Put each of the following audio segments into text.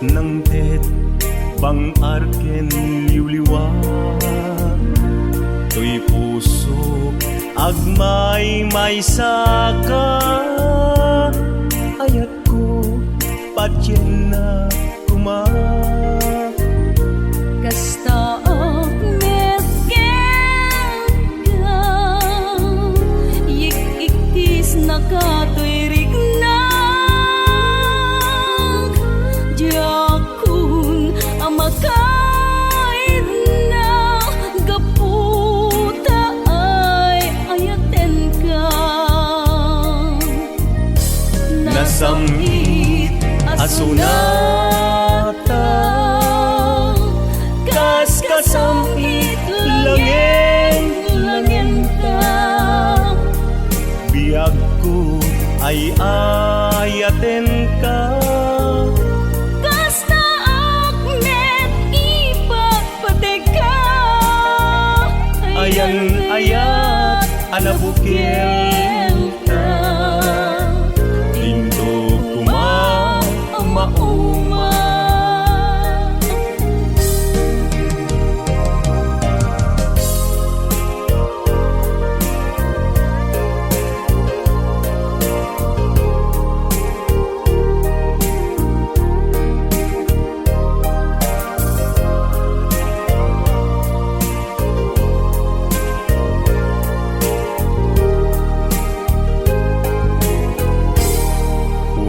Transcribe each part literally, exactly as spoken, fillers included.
Nangted, bang-ar ken liwliwa, toy pusok, agmaymaysaka. Ayatko, patienna koma. Kasta met kenka, yik-ikkisnaka toy riknak, diakon a makaidna gapu ta ay-ayatenka. Nasam-it a sonata, kas kasam-it langen-langenta. Biagko, ay-ayatenka. Kastaak met ipagpategka. Ayan-ayat a nabukelta, dinto koma mauma.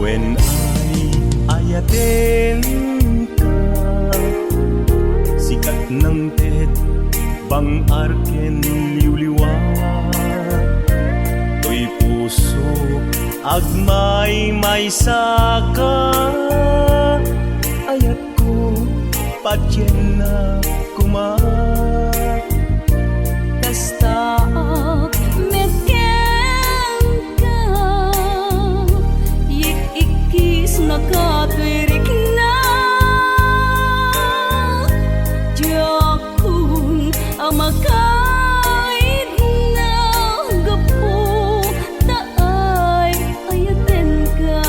Wen ay-ayatenka, sika nangted, bang-ar ken liwliwa, toy pusok, agmaymaysaka. Ayatko, patienna koma. Kastaak met kenka, yik-ikkisnaka toy riknak, diakon a makaidna gapu ta ay-ayatenka.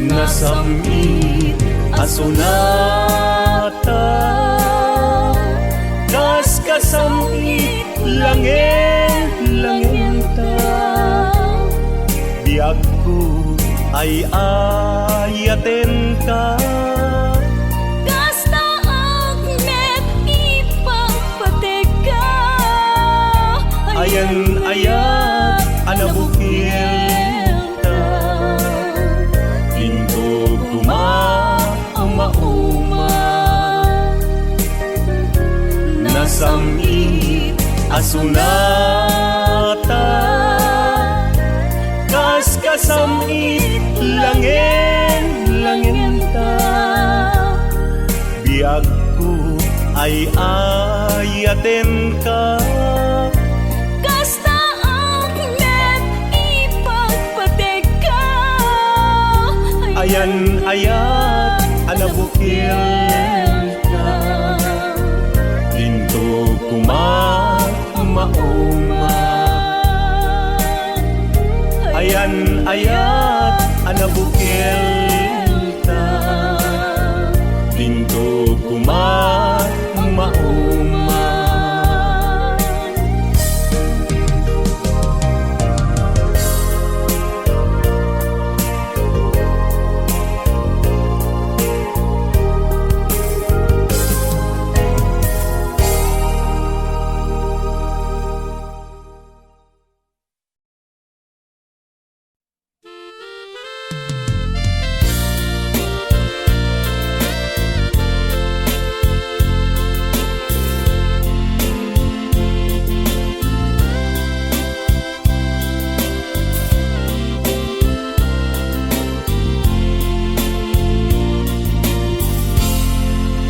Nasam-it a sonata, kas kasam-it langen-langenta. Biagko, ay-ayatenka. Kastaak met ipagpategka. Ayan-ayat a nabukelta, dinto koma mauma. Nasam-it a sonata, kas kasam-it langen-langenta. Biagko, ay-ayatenka. Kastaak met ipagpategka. Ayan-ayat a nabukelta, dinto koma mauma. Ayan-ayat a nabukelta, dinto koma mauma.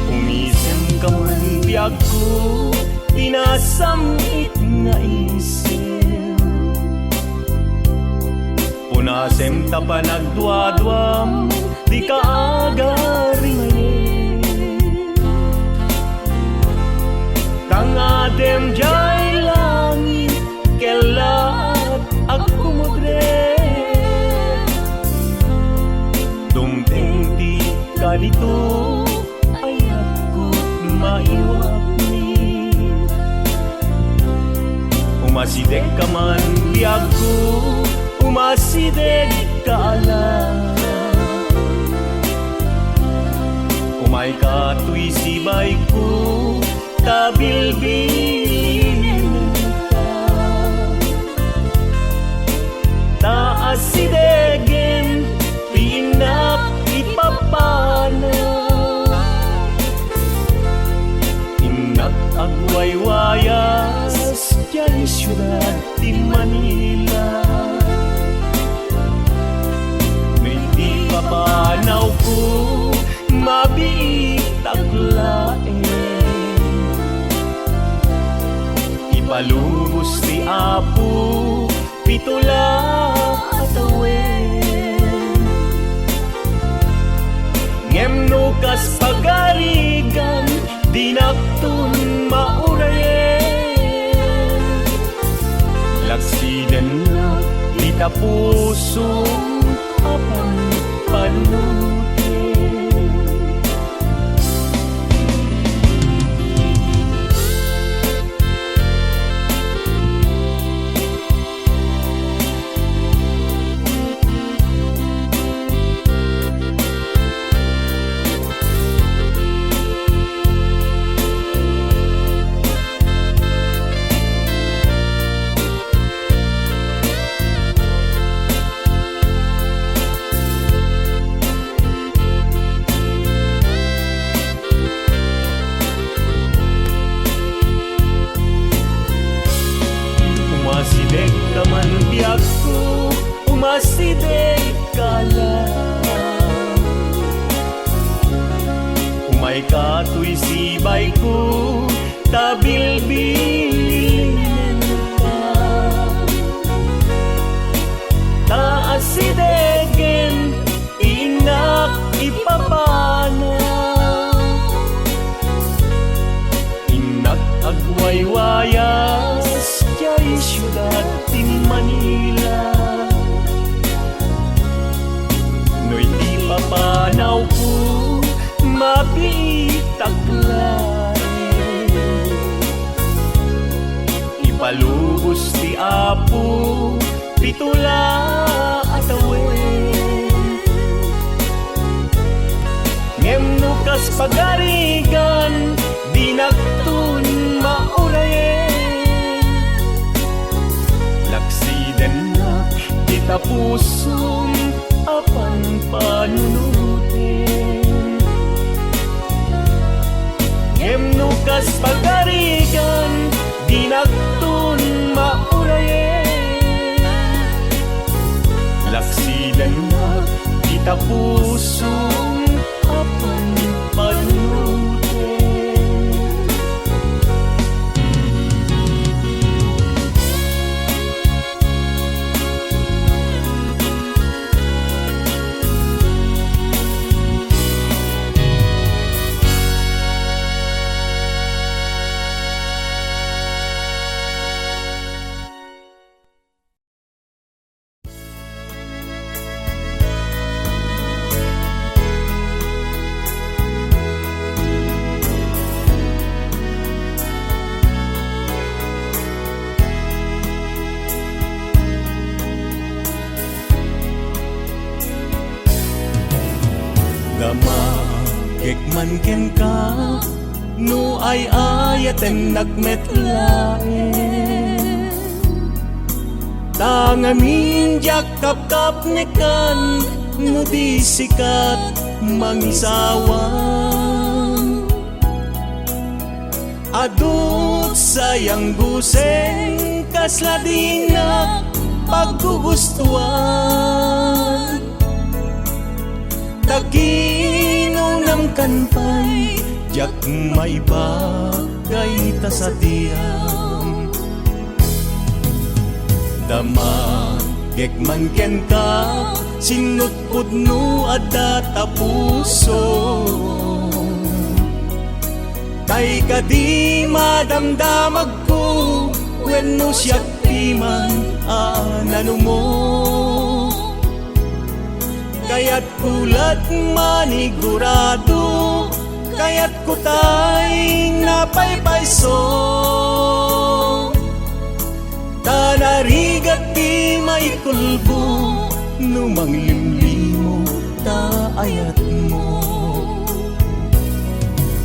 Umisemka man, biagko, ti nasam-it nga isip. Punasem ta panagduaduam, dika agarimayen. Ta ngadem diay langit, kellaat a kumudre. Dum- Umasidegka man, biagko, umasidegka la. Umayka toy sibayko, ta bilbilinenka. Ta asidegen ti innak ipapana. Innak agwaywayas diay siudad ti Manila. No iti papanawko, mabiitak laeng. Ipalubos ti Apo, pito la a tawen. Ngem no kas pagarigan, dinakton maurayen. Laksidennak dita pusom a panpanunoten. Umasidegka man, biagko, umasidegka la. Umayka toy sibayko, ta bilbilinenka. Ta asidegen ti innak ipapana. Innak agwaywayas diay siudad ti Manila. No iti papanawko, mabiitak laeng. Ipalubos ti Apo, pito la a tawen. Ngem no kas pagarigan, dinakton maurayen. Laksidennak dita pusom a panpanunoten. Ngem no kas pagarigan, dinakton maurayen. Laksidennak dita pusom a panpanunoten. Damagek man kenka, no ay-ayatennak met laeng. Ta ngamin diak kapkapnekan no di sikat mangisawa. Adu ti sayang guseng, kasla dinak paggugustuan. Ta kinunamkan pay, diak maibagay ta sadiam. Damagek man kenka, sinutpot no adda ta puso. Tay kadi madamdamagko, wenno siak ti man a nanumo. Kayatko lat manigurado, kayatko tay napaypayso. Ta narigat ti maikulbo no manglimlimo ta ayatmo.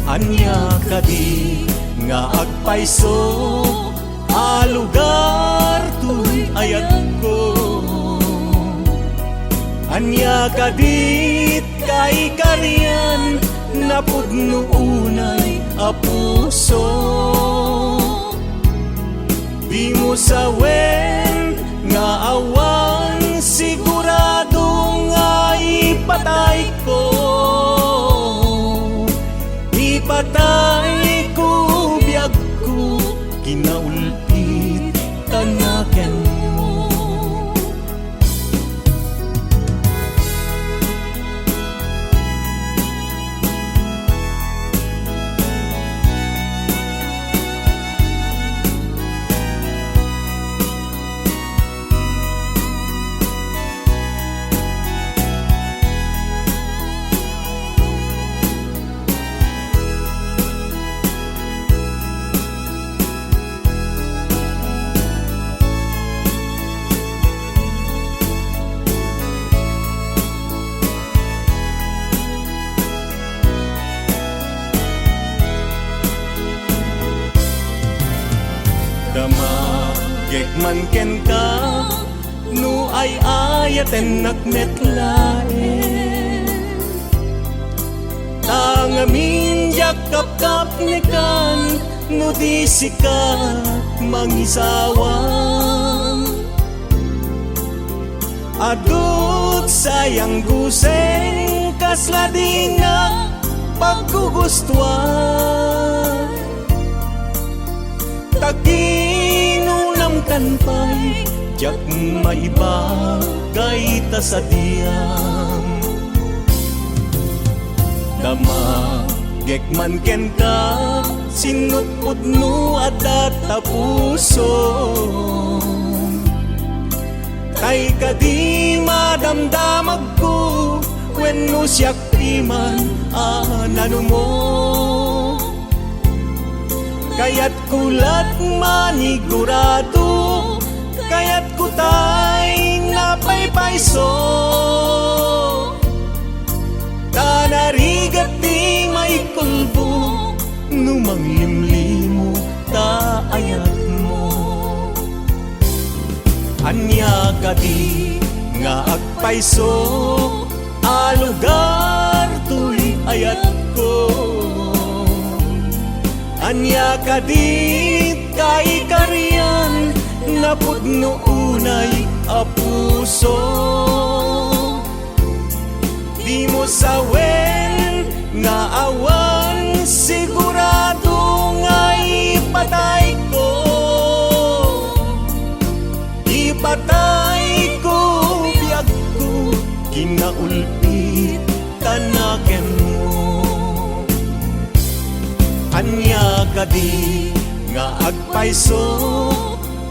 Ania kadi nga agpayso a lugar toy ayatko? Ania kadit kaikarian napudno unay a puso? Dimo sawen nga awan sigurado nga ipatayko. Ipatayko biagko, kinaulpit ta nakenmo. Damagek man kenka no ay-ayatennak met laeng. Ta ngamin diak kapkapnekan no di sika mangisawam. Adut sayang guseng kasla dinak paggugustuan. Ta kinunamkan pay, diak maibagay ta sadiam. Damagek man kenka, sinutputno adda ta pusom. Tay kadi madamdamagko, wenno siak piman a nanumo. Kayatko lat manigurado, kayatko tay napaypayso. Ta narigat ti maikulbo no manglimlimo ta ayatmo. Ania kadi nga agpayso a lugar toy ayatko? Ania kadi kaikarian napudno unay a puso? Dimo sawen nga awan sigurado nga ipatayko. Ipatayko biagko, kinaulpit ta nakenmo. Ania kadi nga agpayso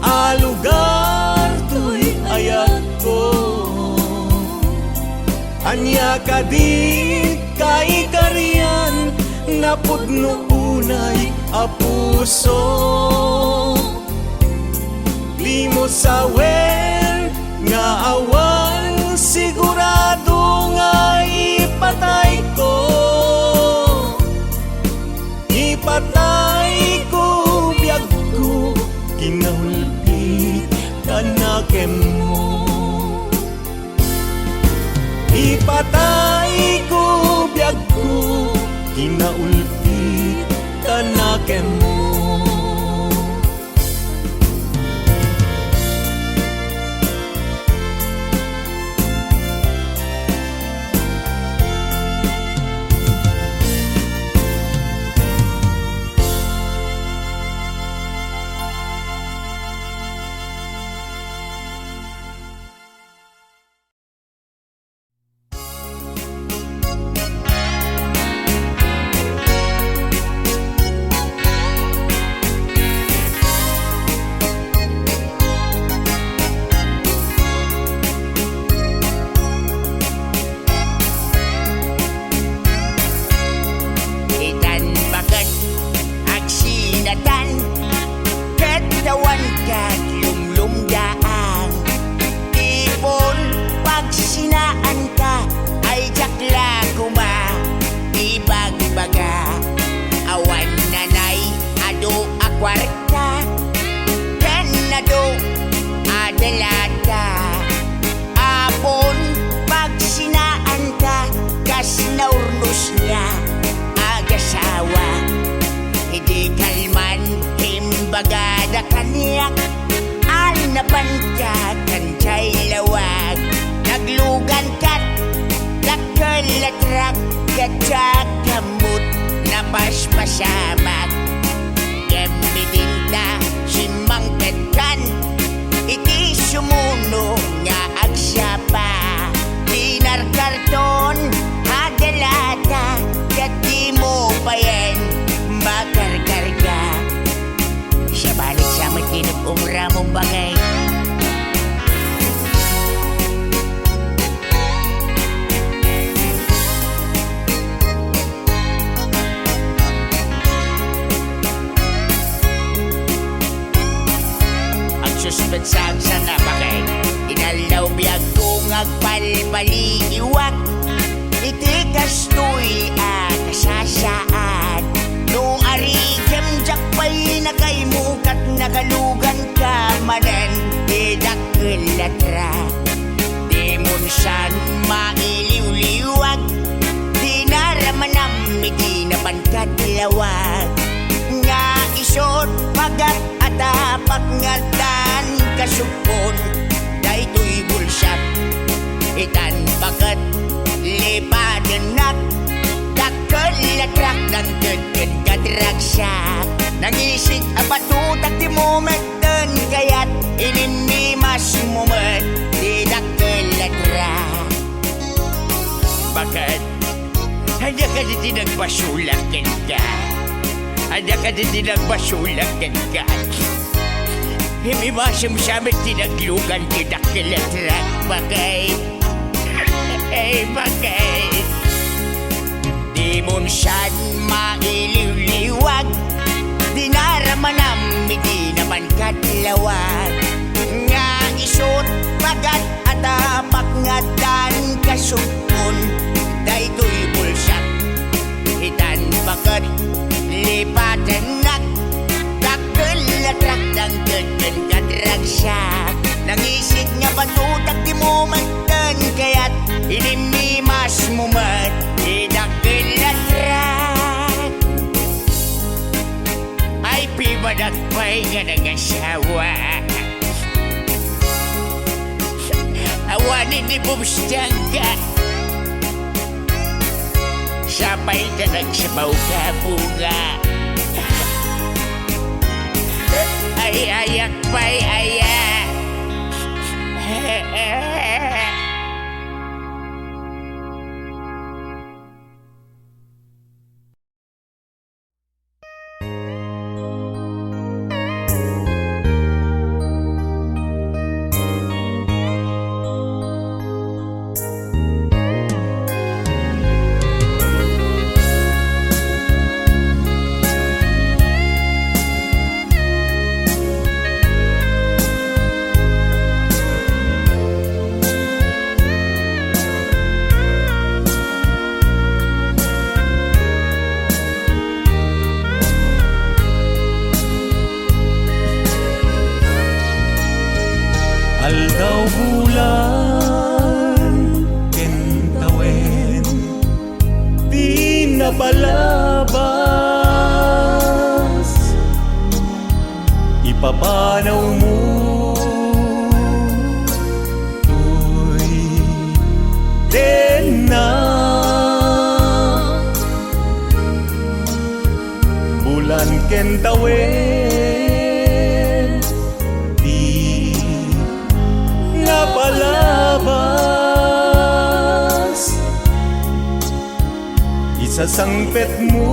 a lugar toy ayatko? Ania kadi kaikarian napudno unay a puso? Dimo sawen nga awan sigurado nga ipatayko. Ipatayko biagko, kinaulpit ta nakenmo. Ipatayko biagko, kinaulpit ta nakenmo. Latrak, ket diak ammot napaspasamak. Ngem idinta simmangpetkan iti sumuno nga agsapa. Dinarkarton a dalata, ket dimo payen makarkarga. Siya balik sa met ti nag-umramong bagay. Agsuspetsak sana, bakay. Inaldaw biagko nga agbalbaliiwak iti kastoy a kasasaad. No arigem diak pay nakaimukat, nakaluganka manen ti dakkel a trak. Dimon san mailiwliwag, dinaramanam iti napan kadlawag. Nga isut pagat a tapak nga addan kasukon daytoy bulsak. Itan paket lipadennak, dakkel a trak nangted ken kadragsak. Nangisig a batutak ti mumet ten kayat, inimmimasmo met ti dakkel a trak. Baket, ania kadi ti nagbasolak kenka? Ania kadi ti nagbasolak kenka? Immimasem sa met ti naglugan ti dakkel a trak, bakay. Ay, bakay. Dimon san mailiwliwag, dinaramanam iti napan kadlawag. Nga isut pagat a tapak nga addan kasukon daytoy bulsak. Itan paket lipatennak, dakkel a trak nangted ken kadragsak. Nangisig nga batutak ti mumet ten kayat, inimmimasmo met ti dakkel a trak. Ay, pibadak pay nga nagasawa. Awanen ni Bobs Tiangga. Sapay ta nagsabaw ka, bunga. Ay, ayak pay, aya. Aldaw, bulan ken tawen ti napalabas. Ipapanawmo toy tenna. Bulan ken tawen ti napalabas. Isasangpetmo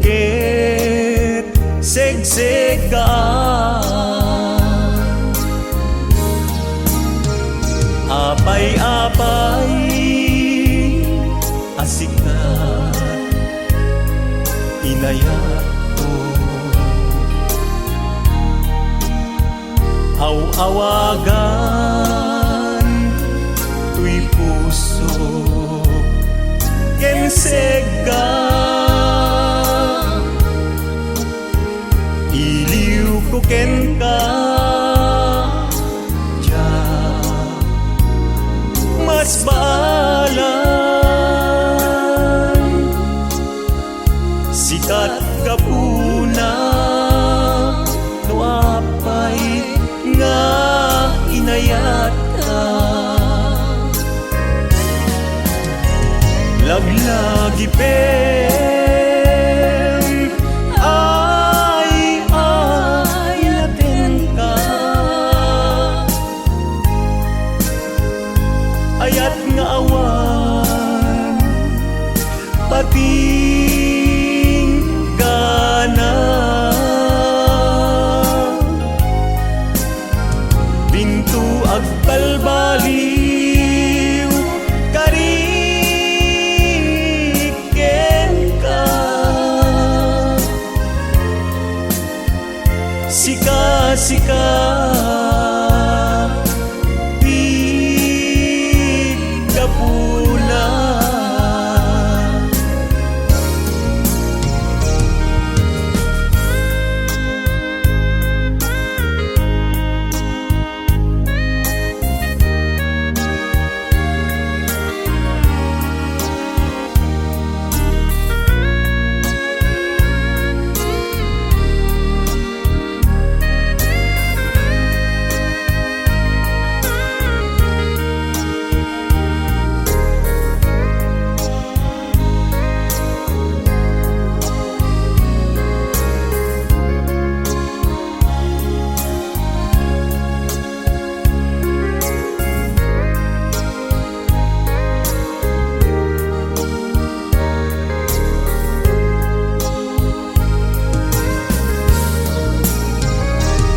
ket segsegaan. Apay-apay a sikat inayatko. Aw-awagan toy puso ken segga. Iliwko kenka, diak masbaalan. Sikat gapuna no apay nga inayatka. Aglagipem, ay, ayatenka. Ayat nga awan patinggana. Dinto agbalbaliw kari kenka. Sika, sika, ti gapuna.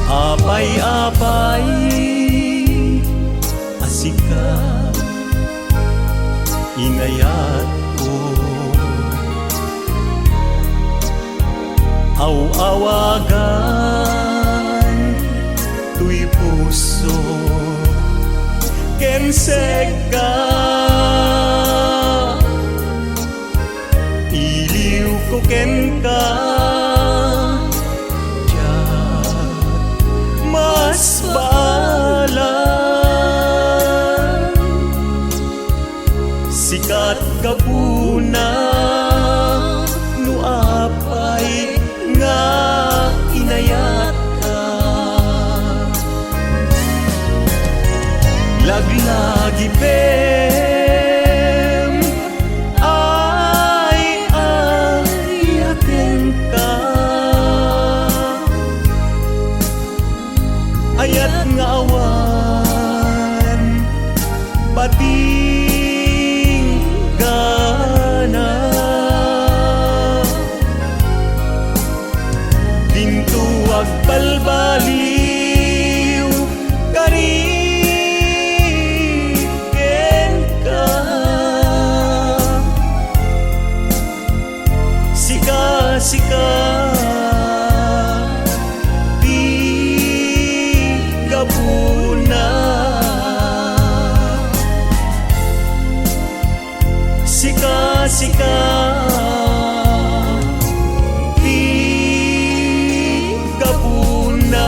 Apay, apay a sika inayatko. Aw-awagan toy puso ken sekka. Iliwko kenka, diak mas balang. Sika ti gapuna no apay nga inayatka. Laglagipem, ay, ayatenka. Ayat nga awan patinggana. Dinto agbalbaliw kari kenka. Sika, sika, ti gapuna. Sika, sika, ti gapuna.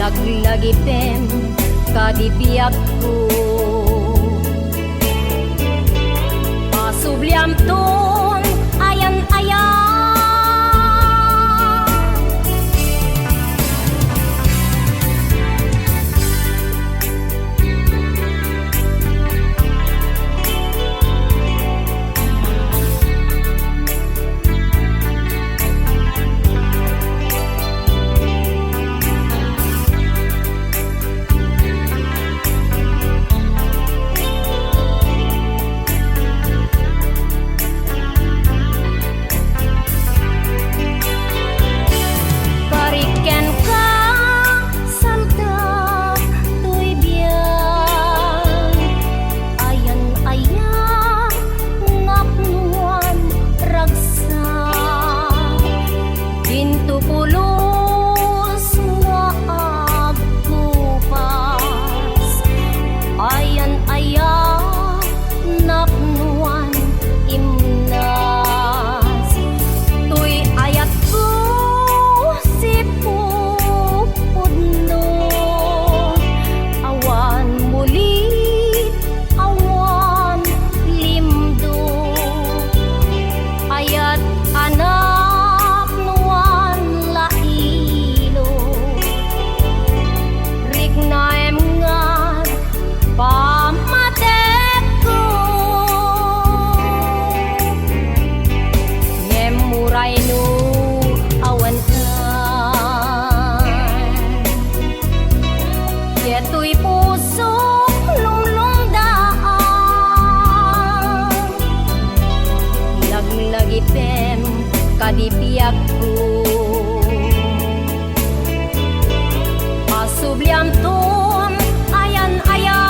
Laglagipem kadi biagko. Pasubliamton ayan-ayan. Pariken ka, saltak toy biag. Ayan-ayan, napnuan, ragsak. Dinto pulos nga agkupas. Ayan-ayan, napnuan, imnas. Toy ayatko, sipupudno. Awan mulit, awan limdo. Ayat a napnuan la ilo. Riknaem nga pammatekko. Ngem uray no awan ka, daytoy pusok lumlumdaan. Laglagipem kadi biagko. Pasubliamton ayan-ayan.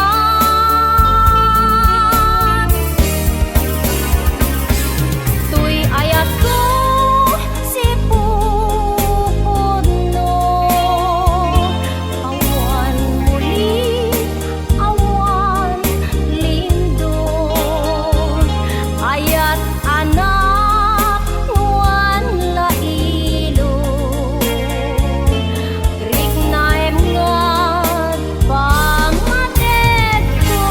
Toy ayatko, sipupudno. Awan mulit, awan limdo. Ayat a napnuan la ilo. Riknaem nga pammatekko.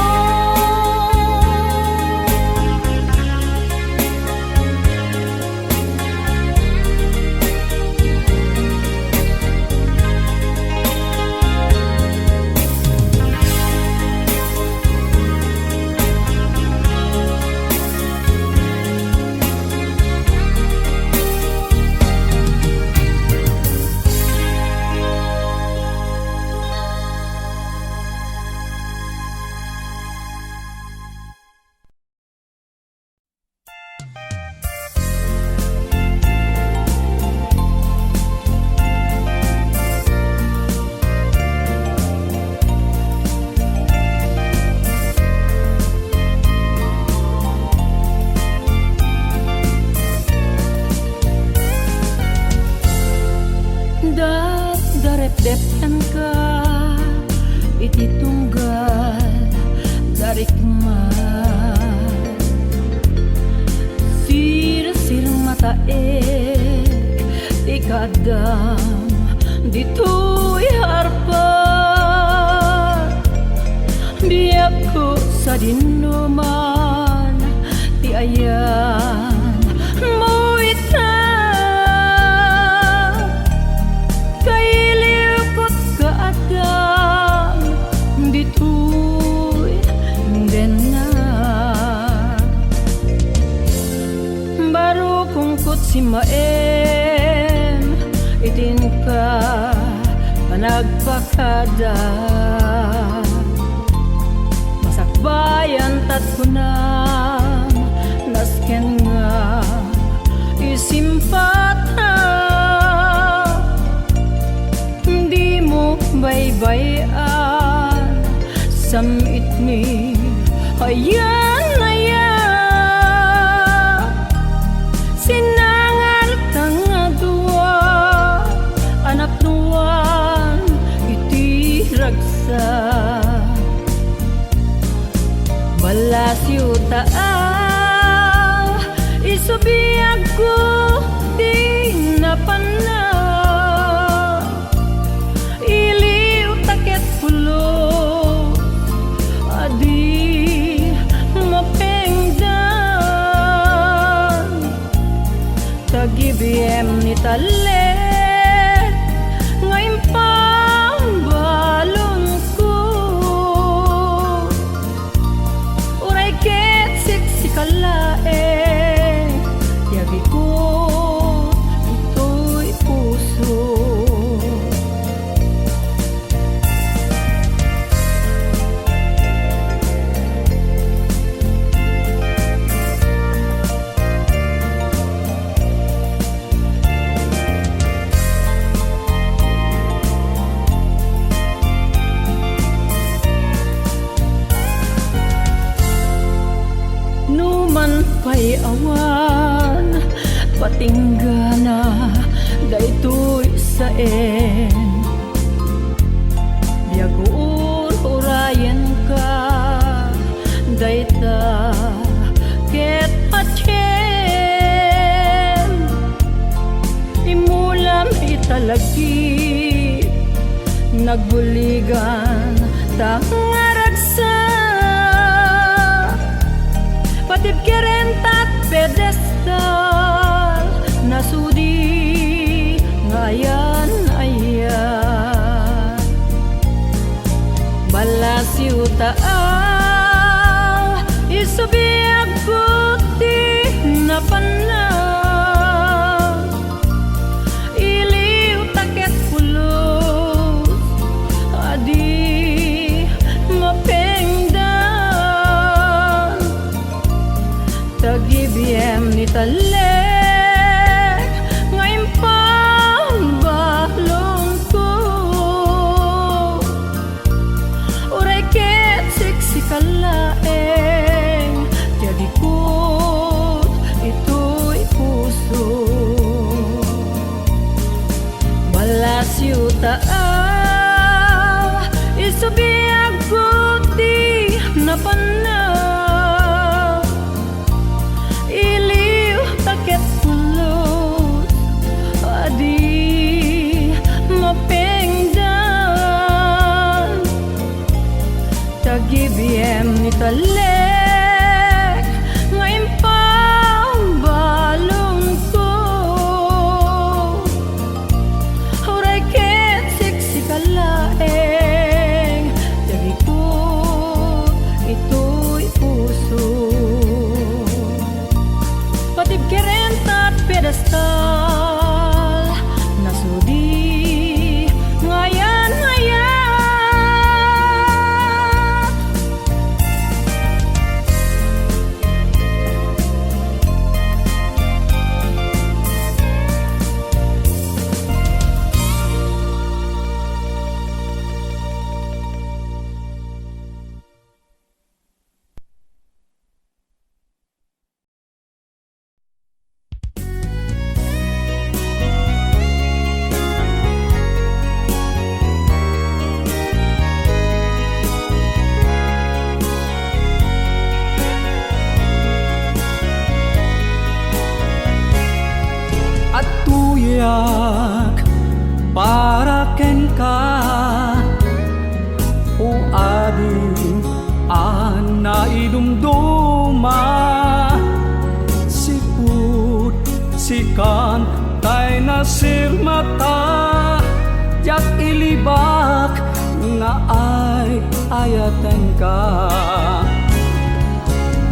Dardarepdepenka iti tunggal darikma. Sirsirmataek ti kaaddam ditoy arpa. Biagko sadinoman ti ayanmo ita. Kailiwkot kaaddam ditoy denna. Barukongkot simmaem iti inka a nagpakada. Masakbayan ta kunam nasken nga isimpata. Dimo baybay-an, sam-itmi ayan-ayan. Sinangalka nga dua a napnuan iti ragsak. Ballasiw ta a, isu biagko ti napanna. Ili Talek nga impambalonko, uray ket siksika laeng ti agikut itoy puso. Numan pay awan patinggana daytoy saen, biag ur-urayenka dayta ket patien. Imulam ita lagip, nagbuligan ta ngaragsak. Patibkeren ta pedestal, nasudi nga ayan-ayan. Balasiw ta a, isu biagko ti napanna. Iliw ta ket pulos a di mapengdan. Tagibiem ni talek nga impambalonko. Uray ket siksika laeng ti agikut itoy puso. Balasiw ta a, isu biagko ti napanna. Iliw ta ket pulos a di mapengdan. Tagibiem ni talek nga impambalonko. Uray ket siksika laeng ti agikut itoy puso. Patibkeren ta pedestal, nasudi nga ayan-ayan. Adtoyak para kenka, O Adi a naidumduma. Sipud sikan tay nasirmata, diak ilibak nga ay-ayatenka.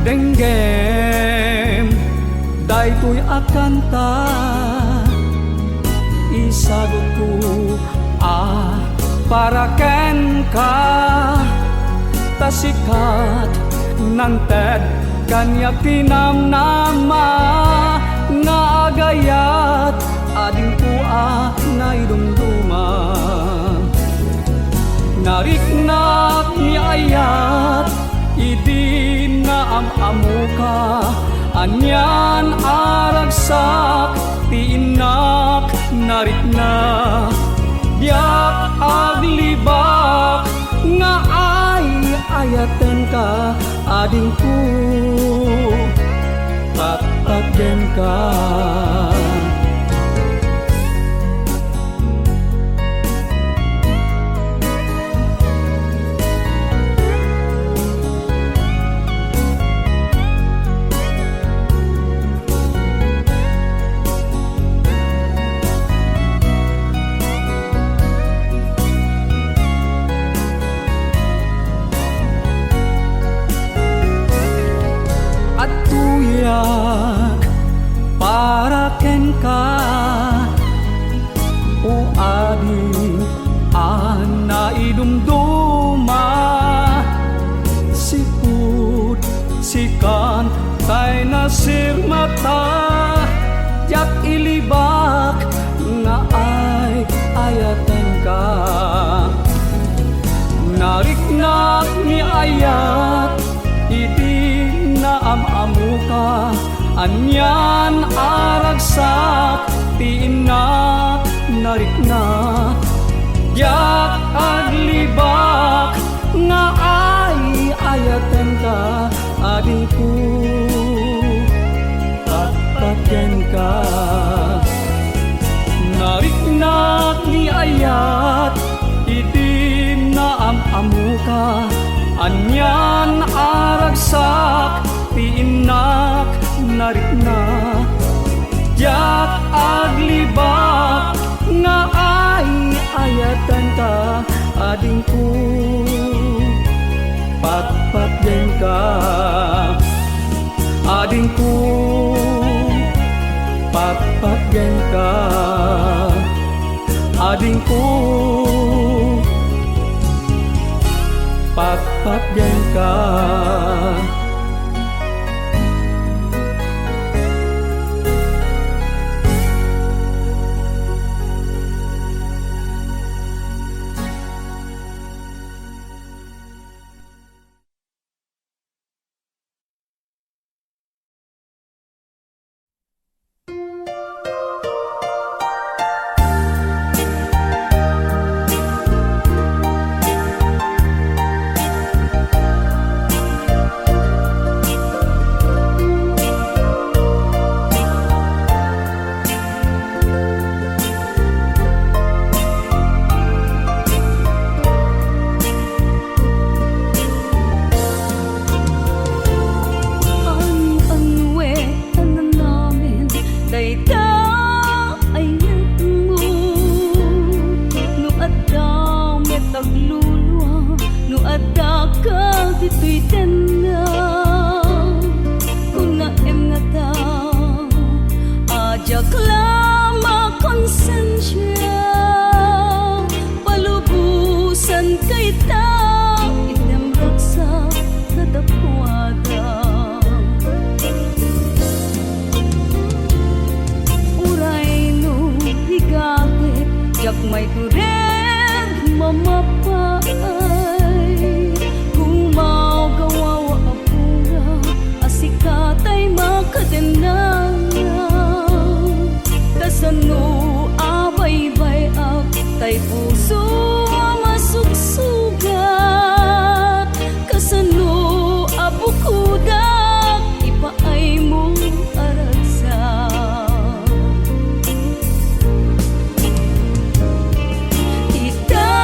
Denggem daytoy a kanta, isagutko a para kenka, ta sikat, nanted kaniak ti namnama nga agayat, adingko a naidumduma. Nariknak ni ayat idi naam-ammoka, anian a ragsak ti innak narikna. Diak aglibak nga ay-ayatenka, adingko patpatgenka. Ayat idi naam-amoka, anian a ragsak ti innak narikna. Diak aglibak nga ay-ayatenka, adingko, patpatgenka. Nariknak ni ayat idi naam-amoka, anian a ragsak ti innak narikna. Diak aglibak nga ay-ayatenka, adingko, patpatgenka. Adingko, patpatgenka. Adingko, patpatgenka. An-anwe a nanamen dayta ayatmo. No adda met aglulua, no adda ka ditoy tengnga, kunaem ngata a diak la makonsensia. Palubosan kayta item ragsak kadakuada. Uray no rigatek, diak maitured mamapaay. Gumawgawawa a pura a sika tay makadennana. Kasano a baybay-ak tay puso a masuksugat? Kasano a bukodak ipaaymo a ragsak? Ita,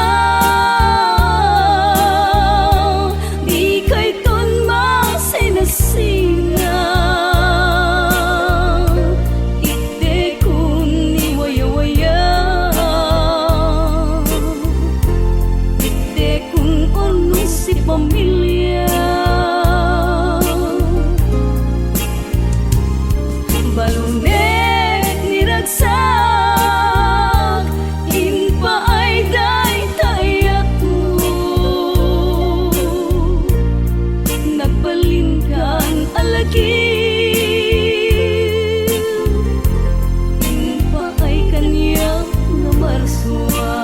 dikayton masinasinga. Itdekon ni wayawaya. Itdekon unno si pamilia. Balunek ni ragsak, impaay dayta ayatmo. Nagbalinkan a lagip, impaay kaniak nga marsua.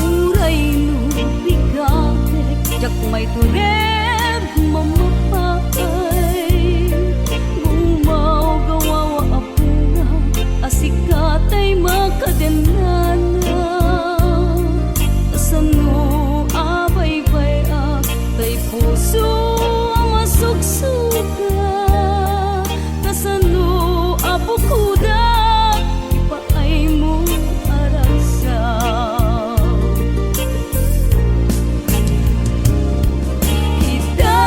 Uray no bigatek, diak maitured mamapaay. Gumawgawawa a pura a sika tay makadennana. Kasano a baybay-ak tay puso a masuksuka? Kasano a bukodak ipaaymo a ragsak? Ita,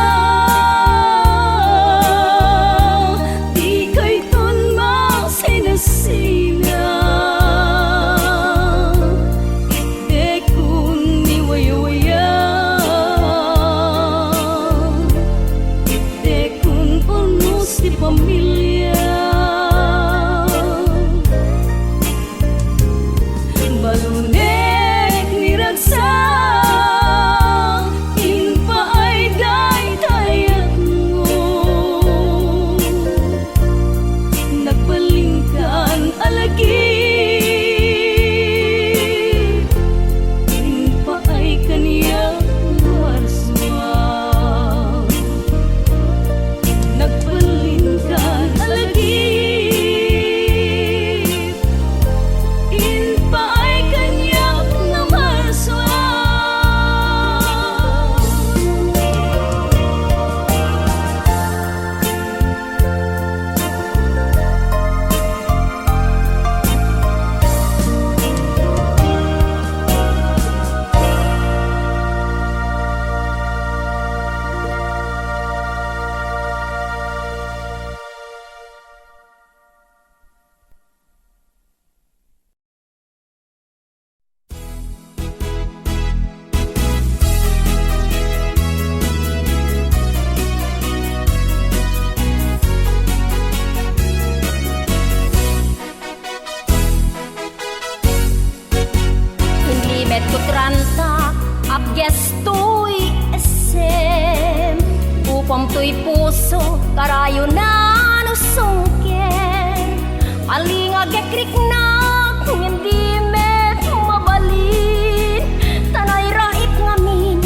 Ti puso, karayona no sungkit. Alingagek riknak, ngem di met mabalin. Ta nayraip ngamin,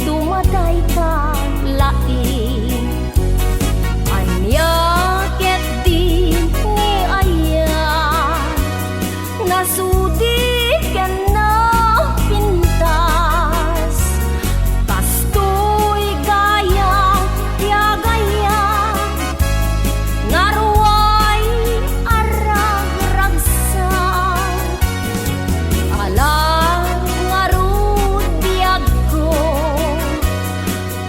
dumadayta laing. Ania ket di ni aya. Nasudi ken napintas, kastoy gayam ti agayam, nga ruay a ragragsak. Ala ngarud biagko,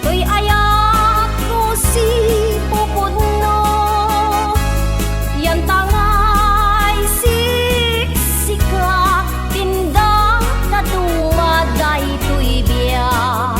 toy ayatko sipupudno, yanta ngay siksika, tinda ta duma daytoy biag.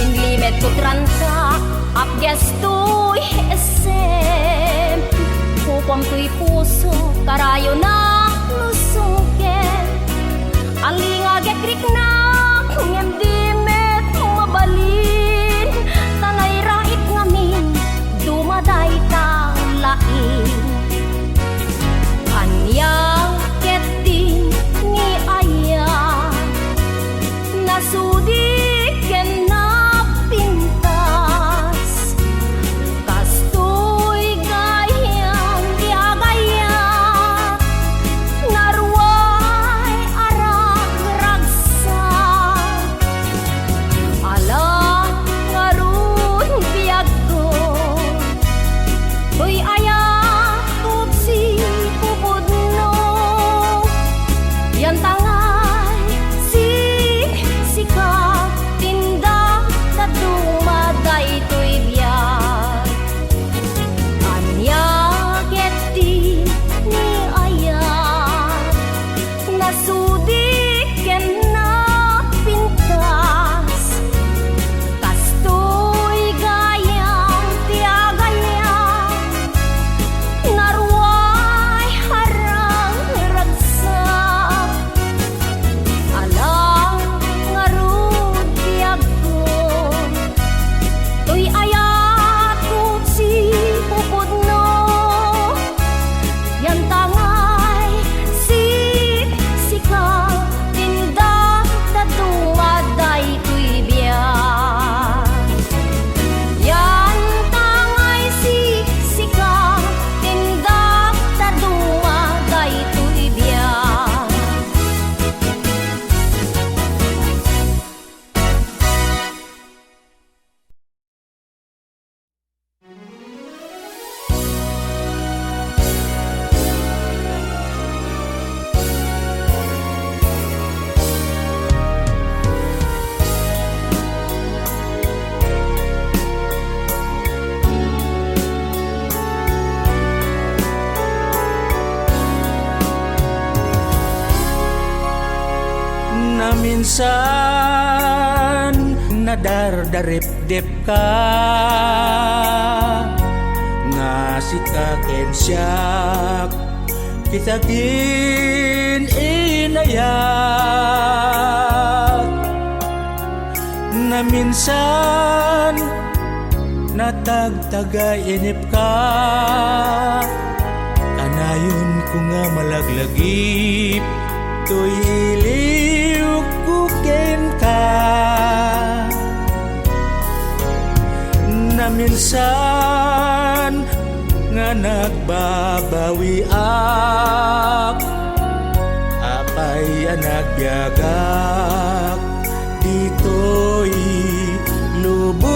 Inlimed ko tranta, apdias toy esem. Kukuam toy puso, karayona no sungkit. Alingagek riknak, ngem di met mabalin. Ta nayraip ngamin, dumadayta laing. Ania ket di ni aya, nasudi ken napintas. Kastoy gayam ti agayam, naruay a ragragsak. Ala ngarud biagko, toy ayatko sipupudno. Yanta ngay siksika, tinda ta duma daytoy biag. Ania ket di ni aya, nasudi ken napintas. Kastoy gayam ti agayam, naruay a ragragsak. Ala ngarud biagko, toy ayatko sipupudno. Yanta ngay siksika, tinda ta duma daytoy biag. Yanta ngay siksika, tinda ta duma daytoy biag. Naminsan, nadardaripdipka, nga sika ken siak, kita kin inayat. Naminsan, natagtaga inipka, kanayonko nga malaglagip, toy iliwko kenka. Naminsan nga nagbabawiak, apay a nagbiagak ditoy lubong.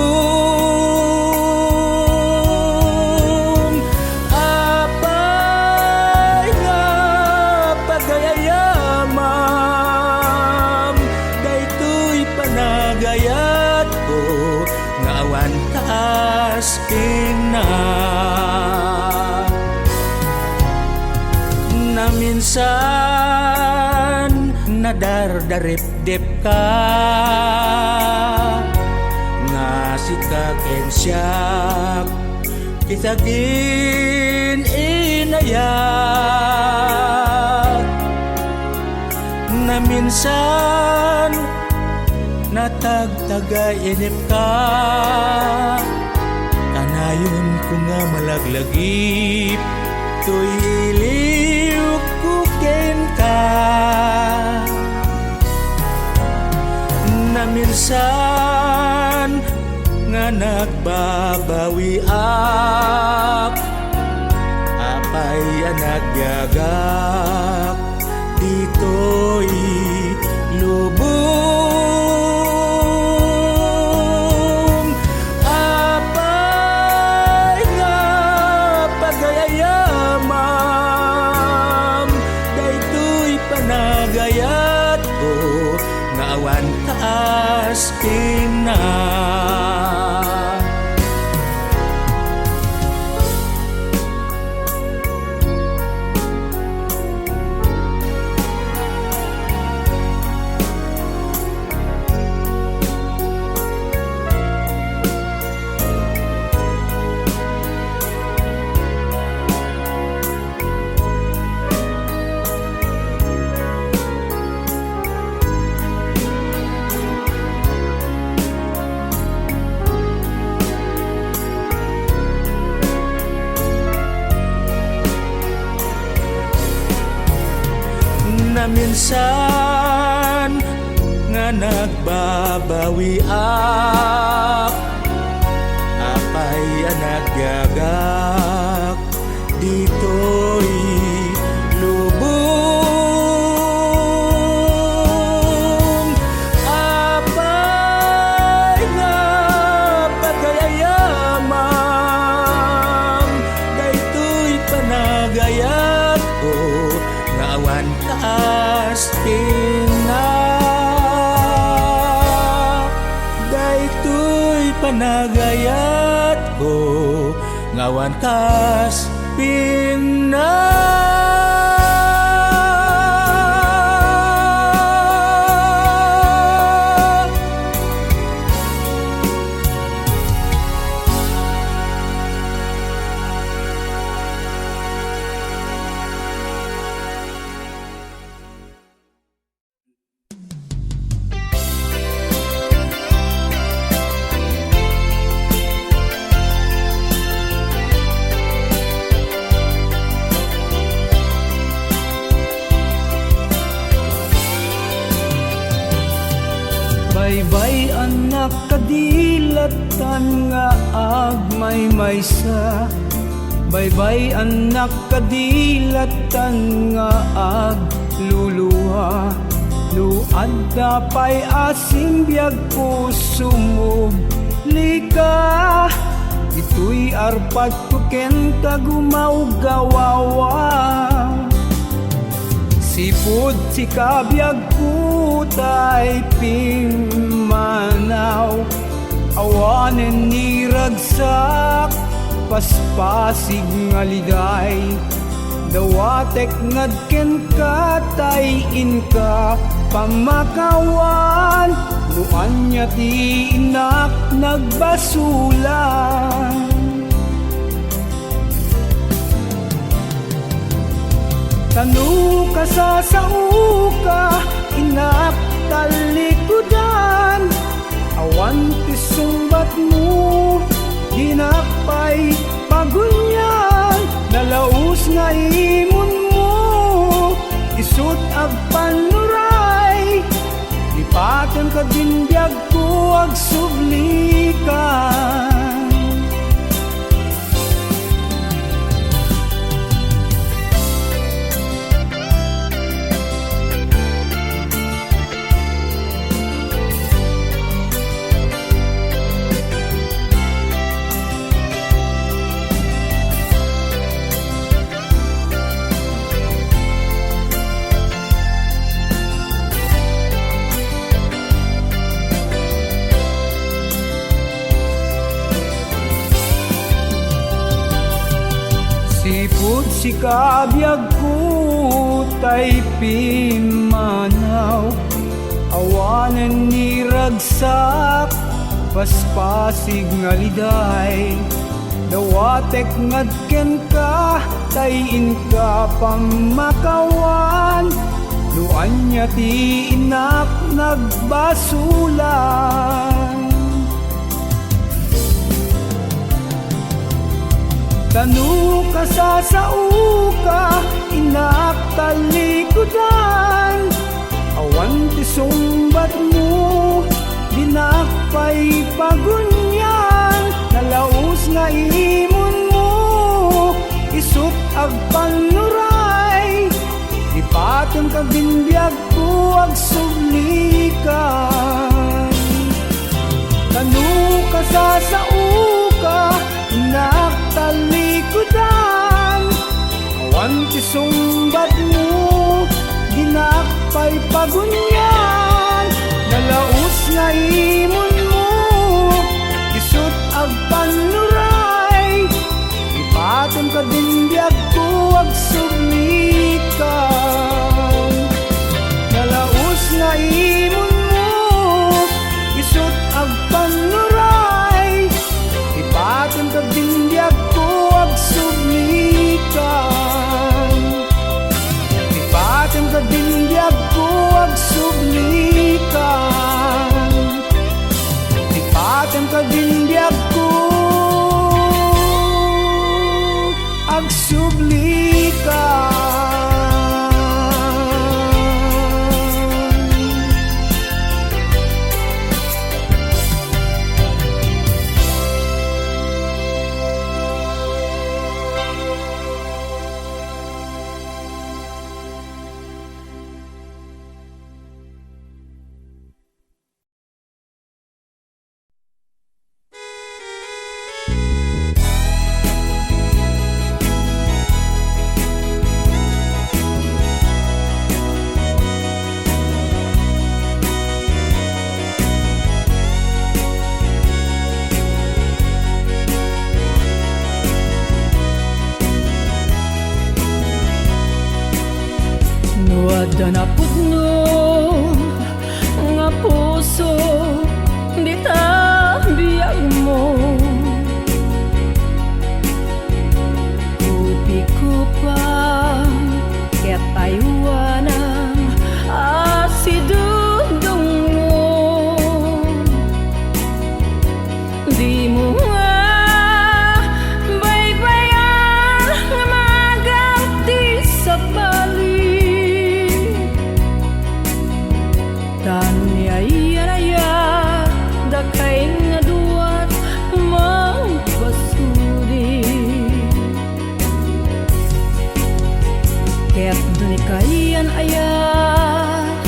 Apay nga pagayayamam daytoy panagayatko nga awan kas kennak. Naminsan, Nadardaripdipka nga sika ken siak, ket agin-inayat. Naminsan, natagtagay inipka, kanayonko nga malaglagip toy iliwko kenka. Naminsan nga nagbabawiak, apay a nagyagak ditoy lubong. Apay nga pagayayamam daytoy panagayatko nga awan kaas kenna. Naminsan nga nagbabawiak, apay a nagyagak ditoy lubong. Apay nga pagayayamam daytoy panagayatko nga awan kaas kenna. Daytoy panagayatko nga awan kaas kenna. Baybay-annak kadi lattan nga agmaymaysa. Baybay-annak kadi lattan nga aglulua. No adda pay a simbiagko, sumublika. Ditoy arpadko kenka gumawgawawa. Sipud sika, biagko tay pimmanaw. Awanen ni ragsak, paspasig nga liday. Dawatek nga kenka tay inka pamakawan. No ania ti innak nagbasolan. Ta no kasasaoka, innak talikudan. Awan ti sungbatmo, dinak pay pagunian. Nalaus nga imunmo, isut' agpannuray. Lipatem kadin biagko, agsublika. Sipud sika, biagko tay pimmanaw. Nen ni ragsak, paspasig nga liday, dawatek nga kenka, tay inka pammakawan, no ania ti innak nagbasolan. Ta no kasasaoka, innak, talikudan, awan ti sungbatmo, dinak pay pagunian, nalaus nga imunmo, isut' agpannuray, ipatemka din biagko, agsublikan. Ta no kasasaoka, innak, talikudan, awan ti sungbatmo, dinak pay pagunian, nalaus nga imunmo, isut' agpannuray, ipatemka din biagko, agsublikan. Nalaus nga imunmo, isut' agpannuray, ipatemka din biagko, agsublikan. Ipatemka din biagko, agsublikan. Ipatemka din biagko, agsublikan. No adda napudno nga puso dita biagmo, kupikupam ket aywanam a sidudongmo. Dimo nga baybay-an nga maagak ti sabali. Ta ni ayan-ayat dakay nga duat mangpasuli. Ket no ni kayan-ayat,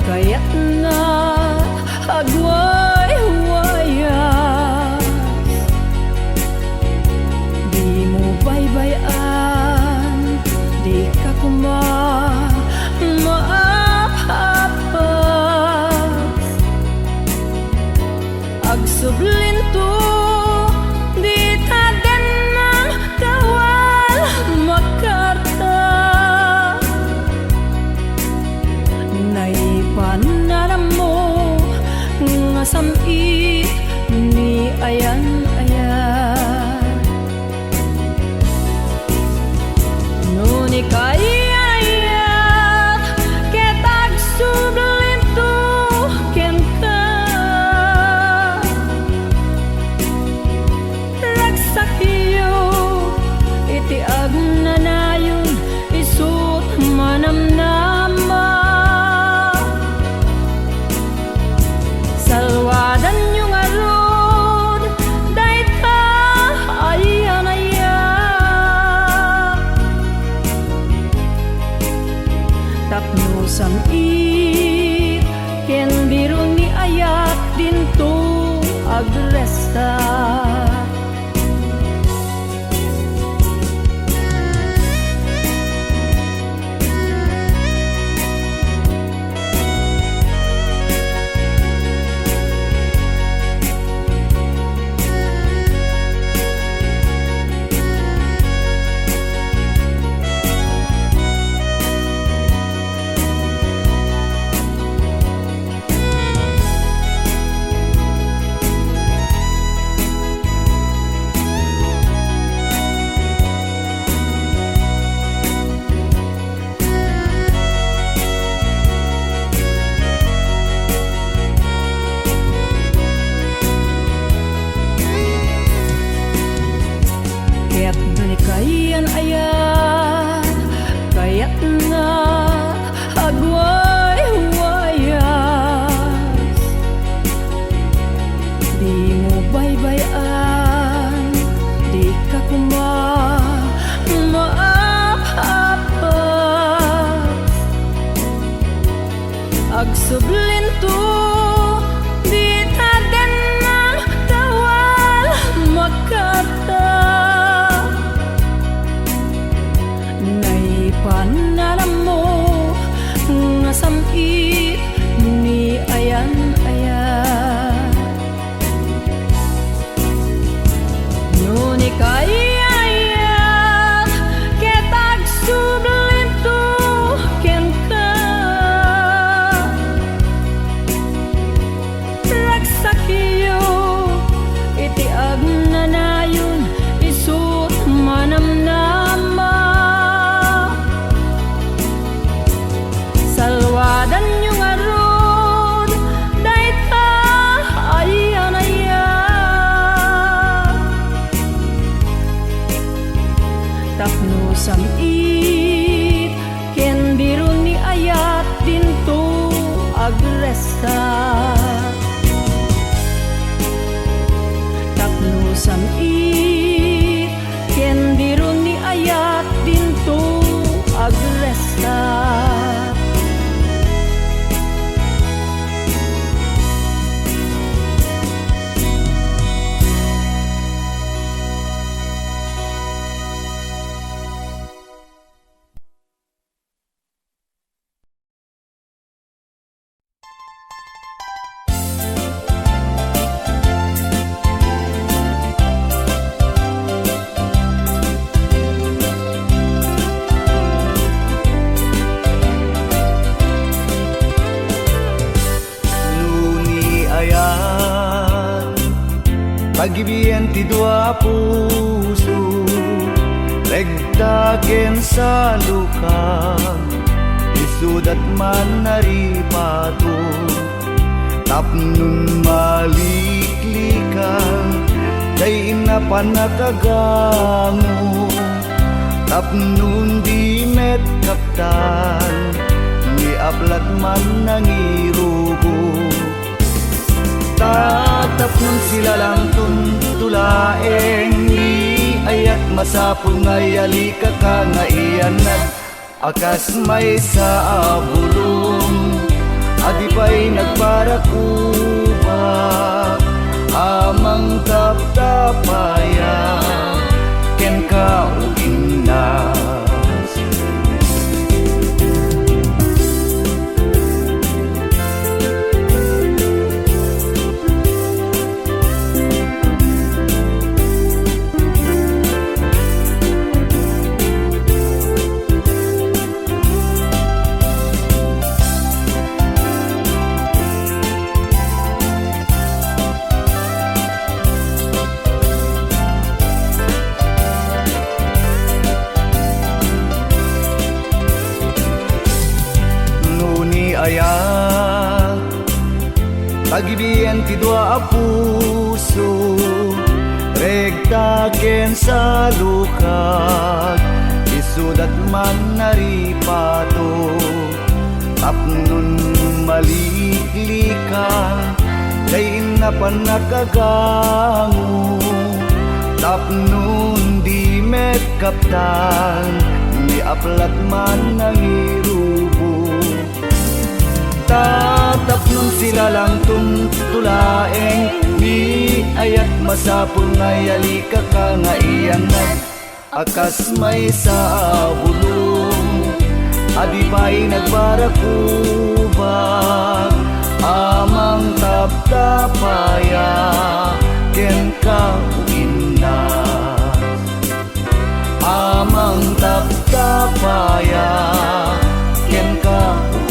kayatna agwaywayas. Dimo baybay-an, dika koma maap-apas. Agsublinto dita dennam kawal makarta. Naipan-anammo nga sam-it ni ayan-ayat. No ni kayan-ayat ket agsublinto kenka, ragsakyo iti agnanayon isut' manamnama. Salwadanyo ngarud dayta ayan-ayat. Tapno sam-it ken biro ni ayat dinto agresta. Agsublinto, dita dennam tawal makata. Naipan a nammo nga sam-it ni ayan-ayan. No ni kayayat ket agsublinto kenka, ragsakyo iti agnanayon, isut' manamnama. Salwadanyo ngarud dayta ayan-ayan. Tapno sam-it ken diro ni ayat dinto agresta. Tapno sam-it ken diro ni ayat dinto agresta. No ni ayan, pagibien ti dua a puso, regta ken salukag, isudat man a ripato. Tapnon maliklikan, dayna pannakagango. Tapnon di met kaptan, ni aplat man nangirubo. Ta tapnon silalangton to laeng ni ayat, masapul nga yalikaka nga iyanat a kas maysa a bulong a di pay nagparakubak a mangtaptapaya kenka, o inna. No ni ayat, pagibien ti dua a puso, regta ken salukag, isudat man a ripato. Tapnon maliklikan, dayna pannakagango. Tapnon di met kaptan, ni aplat man nangirubo. Ta tapnon silalangton to laeng ni ayat, masapul nga yalikaka nga iyanat a kas maysa a bulong a di pay nagparakubak a mangtaptapaya kenka, o inna. A mangtaptapaya kenka, o